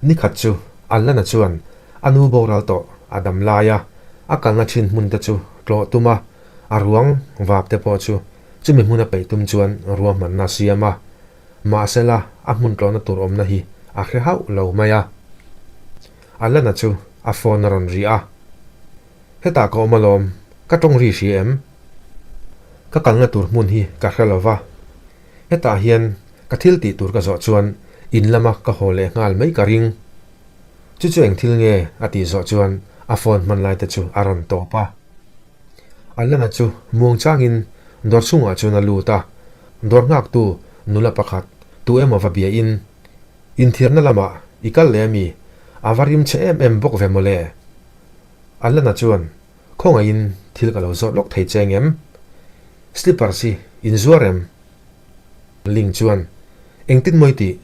Nikhat chu Allana chuan a nu boral tawh a dam lai a, a kalna thin hmun te chu tlawh tum a, a ruang vap te pawh chu chumi hmuna peih tum chuan ruahmanna a siam a. Mahsela a hmun tlawhna tur awmna hi a hre hauh lo mai a. Allana chu a phone a rawn ri a. Hetah ka awm alawm, ka tawng ri hria em? Ka kalna tur hmun hi ka hre lo va. Hetah hian ka thil tih tur ka zawh chuan in lama ka haw leh nghal mai ka ring. Chu chu eng thil nge a tih zawh chuan a phone hman lai te chu a rawn tawp a. Alana chu muang changin dawr chhungah chuan a lut a, dawr nghaktu nula pakhat tu emaw va bia in, Inthiarna lamah i kal leh ami? A va rim che em em bawk ve mawle. Alana chuan Khawngaihin thil ka lo zawt lawk thei che ngem? Slippers hi in zuar em? Ling chuan, Engtin mawi tih?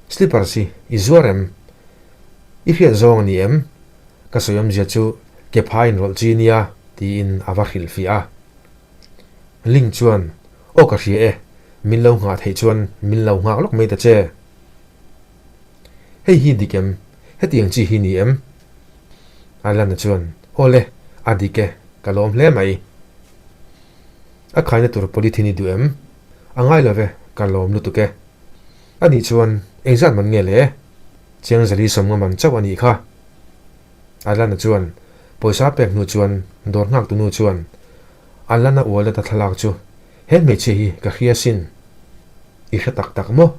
Slippers hi i zuar em? I hriat zawng a ni em? Ka sawi awmzia chu ke phai inrawlh chi nia, tiin a va hrilhfiah a. Ling chuan, Aw ka hria e, min lo nghah theih chuan min lo nghak lawk mai ta che. Hei hi dik em? Hetiang chi hi ni em? Alana chuan, Aw le, a dik e, ka lawm hle mai. A khaina tur polythene i duh em? A ngai lo ve, ka lawm lutuk e. A nih chuan, engzat man nge le? Chiang zali sawmnga man chauh a nih kha. Alana chuan, pawisa pek hnu chuan dawr nghak tunu chuan, Alana wallet a thlalak chu he hmeichhia hi ka hria sin. I hre tak tak maw?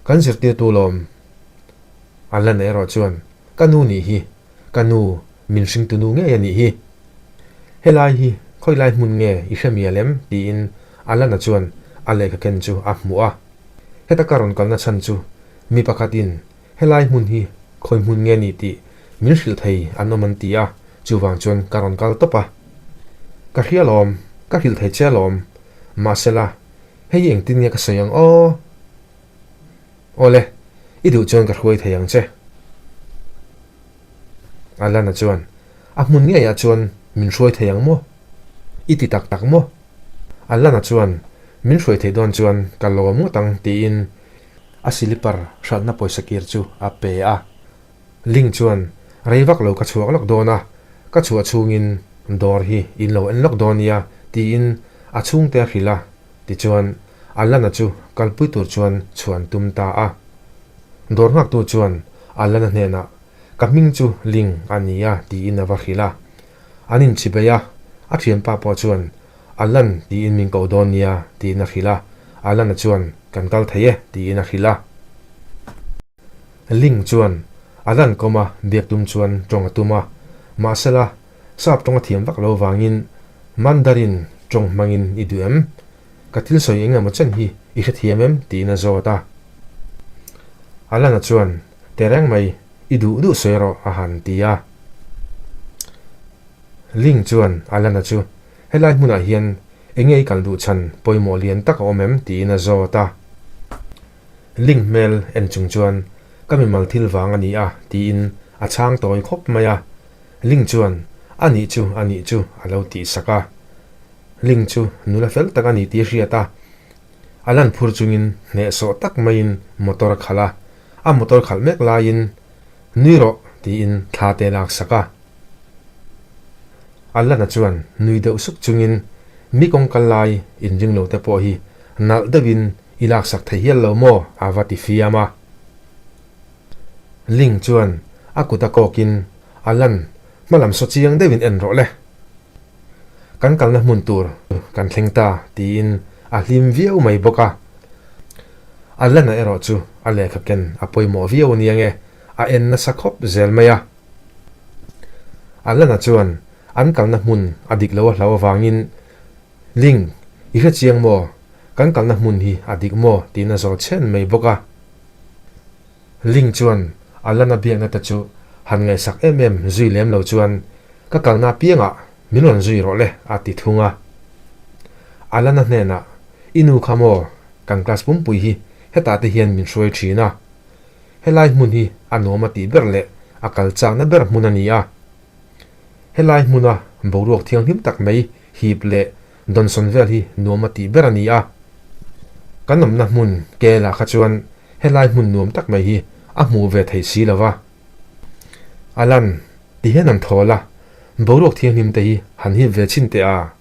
Kan zirtirtu lawm. Alana erawh chuan, Ka nu nih hi, ka nu min hringtu nu ngei a nih hi. Helai hi khawilai hmun nge i hre mial em? tiin Alana chuan a lehkha ken chu a hmuh a. Heta ka rawn kalna chhan chu mi pakhatin helai hmun hi khawi hmun nge ni tih min hrilh thei an awm an ti a, chuvang chuan ka rawn kal tawp a. Ka hria lawm, ka hrilh thei che alawm, mahsela hei hi engtin nge ka sawi ang aw? Awle, i duh chuan ka hruai thei ang che. Alana chuan, A hmun ngeiah chuan min hruai thei ang maw? I ti tak tak maw? Alana chuan, Min hruai theih dawn chuan ka lawm ngawt ang tiin a silipar hralhna pawisa kir chu a pe a. Ling chuan, Rei vak lo ka chhuak lawk dawn a, ka chhuah chhungin dawr hi in lo en lawk dawn nia tiin a chhungte a hrilh a. Tichuan, Alana chu kalpui tur chuan chhuan tum ta a. Dawr nghaktu chuan Alana hnenah, Ka hming chu Ling a ni a tiin a va hrilh a. An inchibei a, a thianpa pawh chuan, Alan tiin min koh dawn nia tiin a hrilh a. Alana chuan, Kan kal thei e tiin a hrilh a. Ling chuan Alan kawma biak tum chuan tawng a tum a, mahsela Sap tawng a thiam vak lo vangin Mandarin tawng hmangin i duh em? Ka thil sawi eng emaw chen hi i hrethiam em? tiin a zawt a. Alana chuan, Tehreng mai, i duh duh sawi rawh a han ti a. Ling chuan Alana chu, Helai hmunah hian enge i kal duh chhan pawimawh lian tak a awm em? tiin a zawt a. Ling hmel en chung chuan, Ka mimal thil vang a ni a tiin a chhang tawi khawp mai a. Ling chuan, A nih chu, a nih chu, a lo tih sak a. Ling chu nula fel tak a ni tih a hriat a. A lan phur chungin hnehsawh tak maiin motor a khalh a. A motor khalh mek laiin, Nui rawh, tiin thla te lak sak a. Alana chuan nui deuh suk chungin, Mi kawng kal lai inring lo te pawh hi nalh deuhin i laksak thei hial lo maw? a va ti fiam a. Ling chuan a kut a kawkin a lan hmalam saw chiang deuhin en rawh le. Kan kalna hmun tur kan thleng ta tiin a hlim viau mai bawk a. A lana erawh chu a lehkha ken a pawimawh viau ania nge a en nasa khawp zel mai a. A lana chuan an kalna hmun a dik lo a hlau avangin Ling, i hre chiang maw? Kan kalna hmun hi a dik maw? tiin a zawt chhen mai bawk a. Ling chuan a lana biakna te chu han ngaihsak em em zui lem lo chuan, Ka kalna apiangah min rawn zui rawh le a ti thung a. A lana hnenah, I nu kha maw, kan class pumpui hi hetah te hian min hruai thin a. Helai hmun hi a nuam a tih ber leh a kal chakna ber hmun a ni a. Helai hmuna boruak thianghlim tak mai hip leh dawnsawn vel hi nuam a tih ber a ni a. Kan awmna hmun Kela kha chuan helai hmun nuam tak mai hi a hmuh ve thei si lo va. Alan, ti hian an thawl a, boruak thianghlim te hi han hip ve chhin teh a.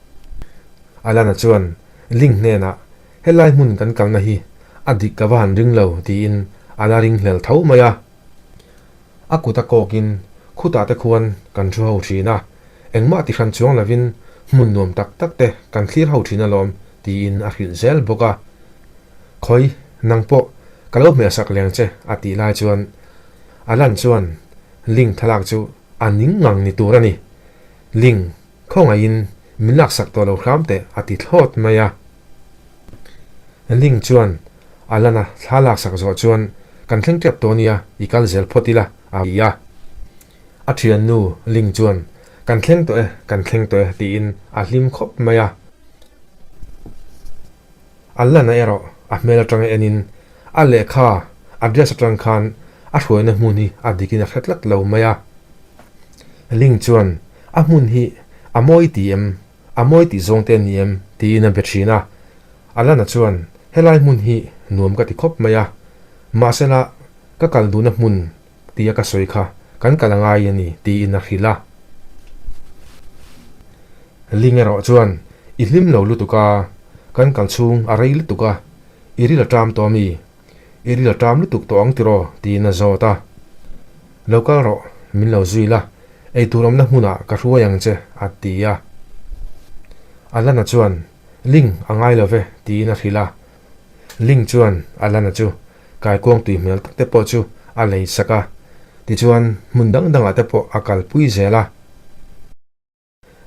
Alana chuan Ling hnenah, Helai hmun kan kalna hi a dik ka va han ring lo, tiin a la ringhlel tho mai a. A kut a kawkin khutah te khuan kan thu ho thin a, engmah ti hran chuang lovin hmun nuam tak tak te kan thlir ho thin alawm, tiin a hrilh zel bawk a. Khawi, nang pawh ka lo hmehsak leng che, a tih lai chuan Alan chuan Ling thlalak chu a ning ngang ni tur a ni. Ling, khawngaihin min laksak tawh lo hram teh, a ti thlawt mai a. Ling chuan Alana thla laksak zawh chuan kan thleng tep tawh nia, i kal zel phawt ila, a ti a. A thiannu Ling chuan kan thleng tawh e, kan thleng tawh e tiin a hlim khawp mai a. Alana erawh a hmel atanga enin a lehkha address atang khan a hruaina hmun hi a dikin a hre tlat lo mai a. Ling chuan a hmun hi a mawi ti em? A mawi tih zawng te a ni em? tiin a be thin a. Alana chuan, Helai hmun hi nuam ka ti khawp mai a, mahsela ka kal duhna hmun tia ka sawi kha kan kal a ngai a ni, tiin a hrilh a. Ling erawh chuan, I hlim lo lutuk a, kan kal chhung a rei lutuk a, i ril a ṭam tawh a mi? I ril a ṭam lutuk tawh ang tiraw? tiin a zawt a. Lo kal rawh, min lo zui la, eitur awmna hmunah ka hruai ang che, a ti a. Alana chuan, Ling a ngai lo ve, tiin a hrilh a. Ling chuan Alana chu kaikuang tui hmel tak te pawh chu a lei sak a, tichuan hmun dang dangah te pawh a kalpui zel a.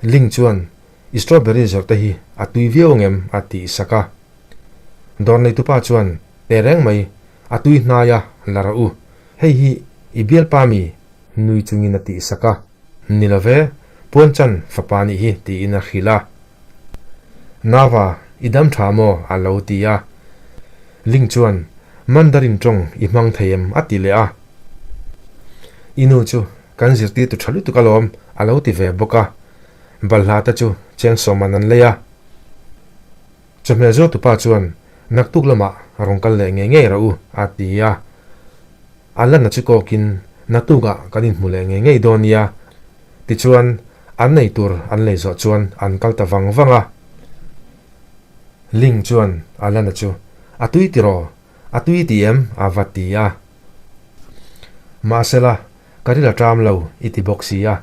Ling chuan, I strawberry zawrh te hi a tui viau ang em? a tih sak a. Dawr neitupa chuan, Teh reng mai, a tui hnai a, la rawh u. Hei hi i bialpa mi? Nui chungin a tih sak a. Ni lo ve, puanchan fapa nih hi, tiin a hrilh a. Nava, i dam tha maw? a lo ti a. Ling chuan, Mandarin tawng i hmang thei em? a ti leh a. I nu chu Kan zirtirtu tha lutuk alawm a lo ti ve bawk a, balhla te chu cheng sawman an lei a. Chawhmeh zuartupa chuan naktuk lamah rawn kal leh ngei ngei rawh u a ti a. A lanna chu kawkin naktukah kan inhmu leh ngei ngei dawn nia. Tichuan an nei tur an lei zawh chuan an kal ta vang vang a. Ling chuan a lanna chu a tui tiraw A tui ti em? a va ti a. Mahsela, ka ril a ṭam lo i ti bawk si a,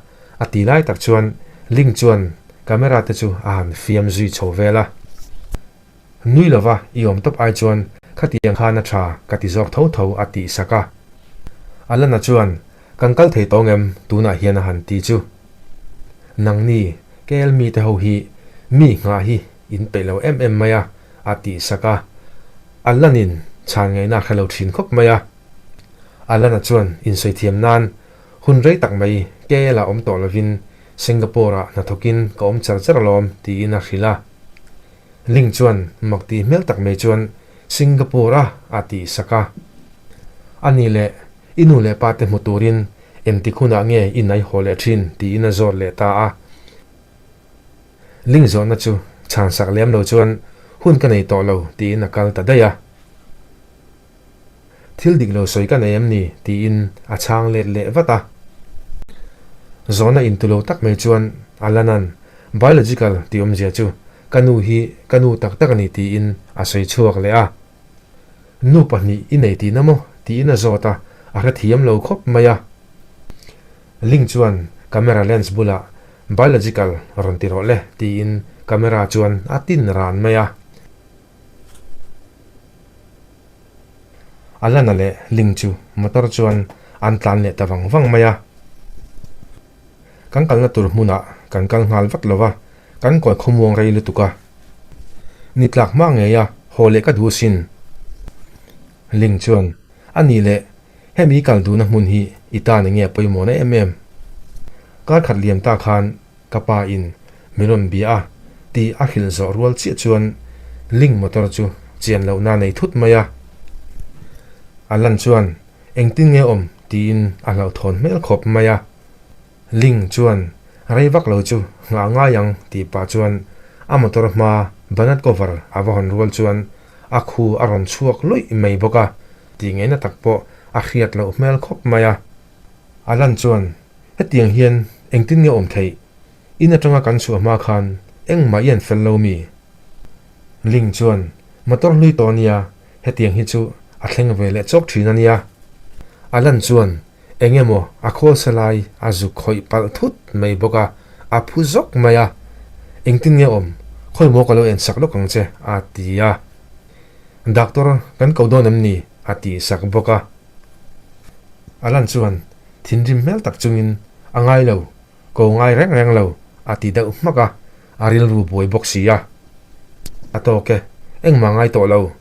a ti lai tak chuan Ling chuan camera te chu a han fiam zui chho vel a. Nui lova i awm tawp ai chuan khatiang khan a ṭha ka ti zawk tho tho a tih sak a. Alana chuan Kan kal thei tawng em tunah hian a han ti chu. Nangni KL mite ho hi mi nghah hi in peih lo em em mai a, a tih sak a. Alanin chhan ngaihna a hre lo thin khawp mai a. Alana chuan insawi thiam nan hun rei tak mai KL-ah awm tawh lovin Singapore-ah hnathawkin ka awm char char alawm tiin a hrilh a. Ling chuan mak tih hmel tak mai chuan Singapore-a a tih sak a. Ani leh i nu leh pa te hmu turin engtik hunah nge i nai haw leh thin tiin a zawt leh ta a. Ling zawhna chu chhan sak lem lo chuan hun ka nei tawh lo tiin a kal ta daih a. Thil dik lo sawi ka nei em ni tiin a chhang let leh vat a. Zawhna intu lo tak mai chuan Alanan biological tih awmzia chu ka nu hi ka nu tak tak a ni tiin a sawi chhuak leh a. Nu pahnih i nei tihna maw tiin a zawt a, a hrethiam lo khawp mai a. Ling chuan camera lens bulah biological rawn ti rawh le tiin camera chuan a tin ran mai a. Alana leh Ling chu motor chuan an tlan leh ta vang vang mai a. Kan kalna tur hmunah kan kal nghal vat lo va, kan kawi khawmuang rei lutuk a. Ni tlak hma ngei a, haw leh ka duh sin. Ling chuan a ni leh Hemi kal duhna hmun hi i tan enge a pawimawhna em em? Kar khat liam ta khan ka pa in min rawn bia a tih a hrilh zawh rual chiah chuan Ling motor chu chian lohna nei thut mai a. A lan chuan engtin nge awm tiin a hlauhthawn hmel khawp mai a. Ling chuan rei vak lo chu nghah ngai ang tih pah chuan a motor hma bonnet cover a va hawn rual chuan a khu a rawn chhuak luih mai bawk a. Tih ngaihna tak pawh a hriat loh hmel khawp mai a. Alan chuan, Hetiang hian engtin nge awm theih? In atanga kan chhuah hma khan engmah i an fel lo mi? Ling chuan, Motor hlui tawh ania, hetiang hi chu a thleng ve leh chawk thin ania. Alan chuan, Eng emaw a khawl sa lai a zuk khawih palh thut mai bawk a, a phu zawk mai a. Engtin nge awm? Khawi maw ka lo en sak lawk ang che, a ti a. Doctor kan ko dawn em ni? a ti sak bawk a. Alan chuan thinrim hmel tak chungin, A ngai lo, ko ngai reng reng lo, a ti deuh hmak a, a rilru buai bawk si a. A tawk e, engmah ngai tawh lo,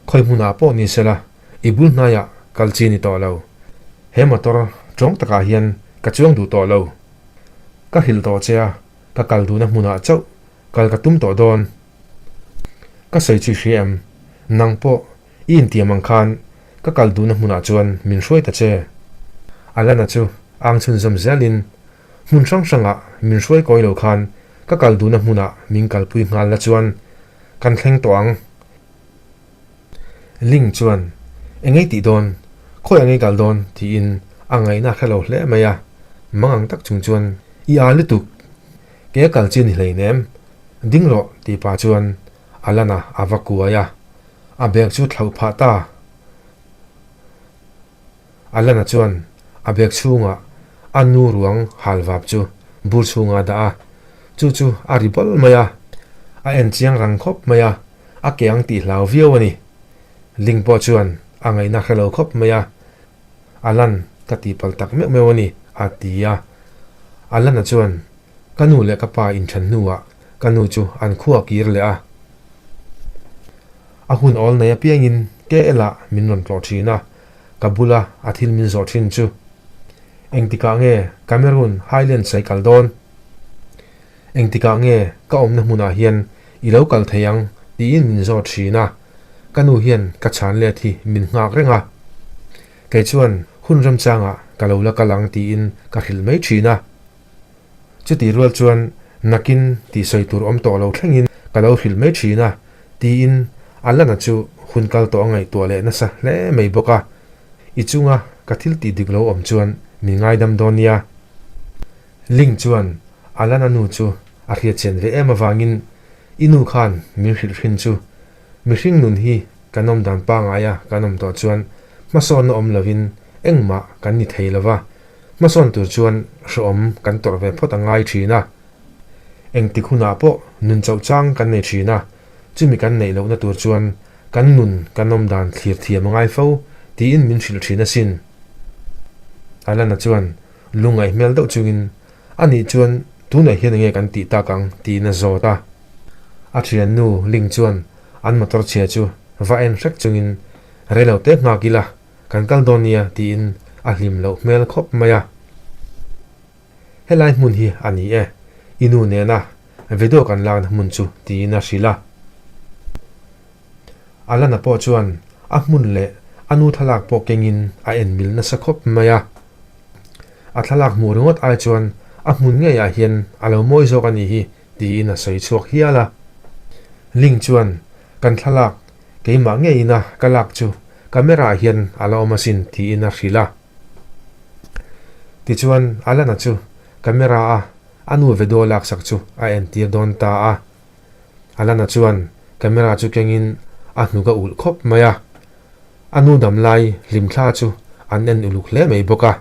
khawi hmunah pawh ni sela, i bul hnaiah kal chi ni tawh lo. He motor tawng takah hian ka chuang duh tawh lo. Ka hrilh tawh che a, ka kal duhna hmunah chauh kal ka tum tawh dawn. Ka sawi chu i hria em? Nang pawh i intiam ang khan ka kal duhna hmunah chuan min hruai ta che. Alana chu ang chhunzawm zelin hmun hrang hrangah min hruai kawi lo khan ka kal duhna hmunah min kalpui nghal la chuan kan thleng tawh ang. Ling chuan, Eng ei tih dawn? Khawi ang ei kal dawn? tiin a ngaihna a hre lo hle mai a. Mang ang tak chung chuan, I a lutuk! Ke a kal chi a ni hleinem. Ding rawh, tih pah chuan Alana a va kuai a. A bag chu thlauh phah ta. Alana chuan a bag chhungah a nu ruang hal vap chu bur chhungah a dah a. Chu chu a ri bawl mai a. A en chiang rang khawp mai a. A ke ang tih hlau viau a ni. Ling pawh chuan a ngaihna hre lo khawp mai a, Alan ka tihpalh tak meuh meuh a ni, a ti a. Alana chuan, Ka nu leh ka pa inthen hnuah ka nu chu an khua kir leh a. A hun awl nei apiangin KL ah min rawn tlawh thin a, ka bula a thil min zawh thin chu, Engtikah nge Cameroon Highlands a i kal dawn? Engtikah nge ka awmna hmunah hian i lo kal thei ang tiin min zawt thin a, ka nu hian ka chhan let hi min nghak reng a. Kei chuan hun remchangah ka lo la kal ang tiin ka hrilh mai thin a. Chutih rual chuan nakin tih sawi tur awm tawh lo thlengin ka lo hrilh mai thin a tiin Alana chu hun kal tawh a ngaihtuah leh nasa hle mai bawk a. I chunga ka thil tih dik lo awm chuan min ngaidam dawn nia. Ling chuan Alana nu chu a hriatchian ve em avangin i nu khan min hrilh hrin chu mihring nun hi kan awm dan pangaia kan awm tawh chuan hmasawnna awm lovin engmah kan ni thei lova, hmasawn tur chuan hrehawm kan tawrh ve phawt a ngai thin a. Engtik hunah pawh nun chauh chang kan nei thin a, chumi kan neih lohna tur chuan kan nun kan awm dan thlir thiam a ngai fo tiin min hrilh thin asin. Alana chuan Lungngaih hmel deuh chungin, A nih chuan tunah hian enge kan tih tak ang? tiin a zawt a. A thiannu Ling chuan an motor chhia chu va en hrek chungin, Reilo te nghak ila, kan kal dawn nia tiin a hlim loh hmel khawp mai a. Helai hmun hi a ni e, i nu nena video kan lakna hmun chu tiin a hrilh a. Alana pawh chuan a hmun leh a nu thlalak pawh kengin a en mil nasa khawp mai a. A thlalak hmuh ringawt ai chuan a hmun ngeiah hian a lo mawi zawk a nih hi tiin a sawi chhuak hial a. Ling chuan kan thlalak keimah ngeiin a ka lak chu camera ah hian a la awm asin tiin a hrilh a. Tichuan Alana chu camera a a nu video laksak chu a entir dawn ta a. Alana chuan camera chu kengin a hnuk a ulh khawp mai a, a nu dam lai hlimthla chu an en uluk hle mai bawk a.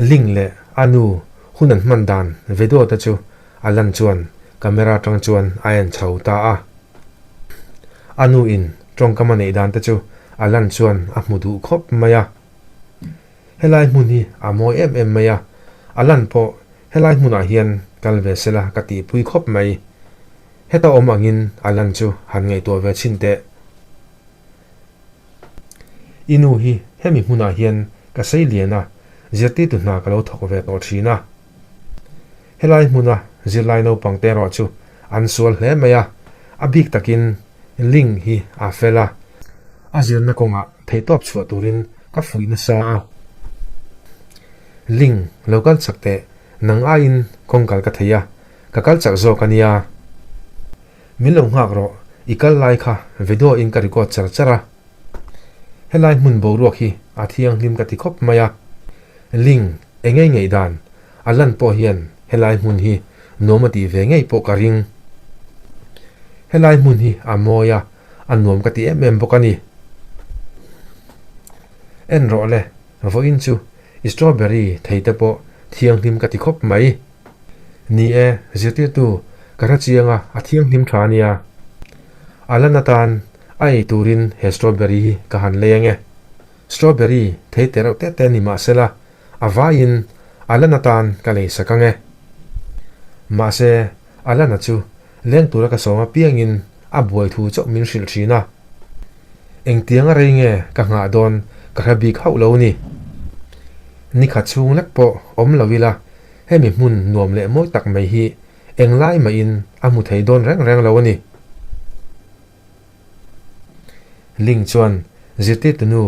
Ling leh a nu hun an hman dan video te chu Alan chuan camera atang chuan a en chho ta a. A nu in tawngkam a neih dan te chu Alan chuan a hmu duh khawp mai a. Helai hmun hi a mawi em em mai a, Alan pawh Helai hmunah hian kal ve sela ka tihpui khawp mai. Heta awm angin a lan chu han ngaihtuah ve chhin teh. I nu hi hemi hmunah hian ka sei lian a, zirtirtu hna ka lo thawk ve tawh thin a. Helai hmuna zirlai naupang te erawh chu an sual hle mai a, a bik takin Ling hi a fel a. A zirna kawngah theihtawp chhuah turin ka fuih nasa a. Ling, lo kal chak teh, nang aiin kawng kal ka thei a, ka kal chak zawk a nia. Min lo nghak rawh, i kal lai kha video in ka record char char a. Helai hmun boruak hi a thianghlim ka ti khawp mai a. Ling eng ngei ngei dan a lan pawh hian helai hmun hi nuam a tih ve ngei pawh ka ring. Helai hmun hi a mawi a, a nuam ka ti em em bawk a ni. En rawh le, vawiin chu i strawberry thei te pawh thianghlim ka ti khawp mai. Ni e, zirtirtu ka hre chiang a, a thianghlim tha a nia. A lan atan a ei turin he strawberry hi ka han lei ange. Strawberry thei te reuh te te ni mah sela, a vaiin a lan atan ka lei sak ange. Mahse, a lana chu leng tura ka sawm apiangin a buai thu chauh min hrilh thin a. Engtiang a rei nge ka nghah dawn ka hre bik hauh lo ni. Nikhat chhung lek pawh awm lo ila hemi hmun nuam leh mawi tak mai hi englai mahin a hmu thei dawn reng reng lo a ni. Ling chuan zirtirtu nu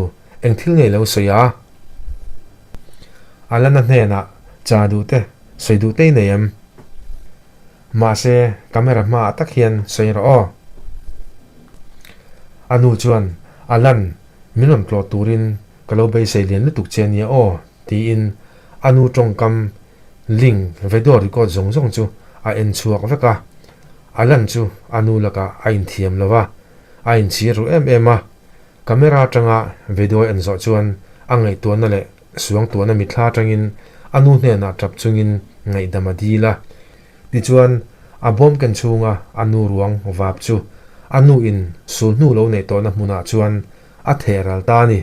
eng thil ngei lo sawi a? Alana hnenah cha duh te sawi duh te i nei em? Mahse camera hmaah tak hian sawi rawh aw. A nu chuan Alan min rawn tlawh turin ka lo beisei lian lutuk che ania aw tiin a nu tawngkam Link video record zawng zawng chu a en chhuak vek a, Alan chu a nu lakah a inthiam lo va, a inchhir ru em em a. Camera atanga video a en zawh chuan a ngaihtuahna leh suangtuahna mitthla atangin a nu hnenah tap chungin ngaihdam a dil a. Tichuan, a bawm ken chhunga a nu ruang vap chu a nu in sulhnu lo neih tawhna hmunah chuan a theh ral ta a ni.